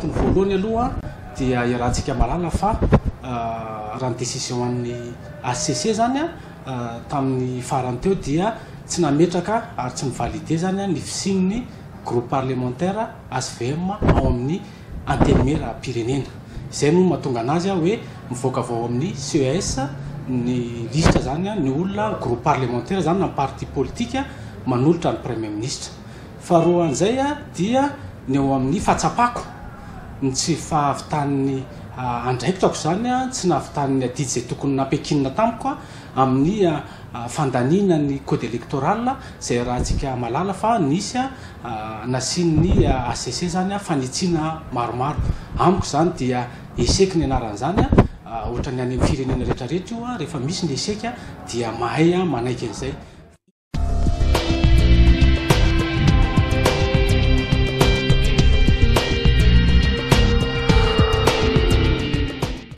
Antony voalohany aloha dia iarahantsika mahalala fa raha ny décision an'ny HCC izany tamin'ny farany teo dia tsy nametraka ary tsy ni-valider izany ny fisian'ny groupe parlementaire HVM ao amin'ny Antenimieram-pirenena. Izay no mahatonga anazy hoe mivoaka avy ao amin'ny CES ny lisitra izany ny olona groupe parlementaire izany na parti politique manolotra ny Premier ministre. Faharoa an'izay dia ny eo amin'ny fahatsapako ny tsy fahavitan'ny andraikitrako izany, tsy nahavitan'ny adidy izay tokony nampiankinina tamiko amin'ny fandaniana ny code électoral izay iarahantsika mahalala fa nisy nasian'ny HCC izany fanitsiana maromaro. Amiko izany dia échec ny anaran'izany, ohatran'ny any amin'ny firenena rehetra rehetra io, rehefa misy ny échec dia mahay manaiky an'izay.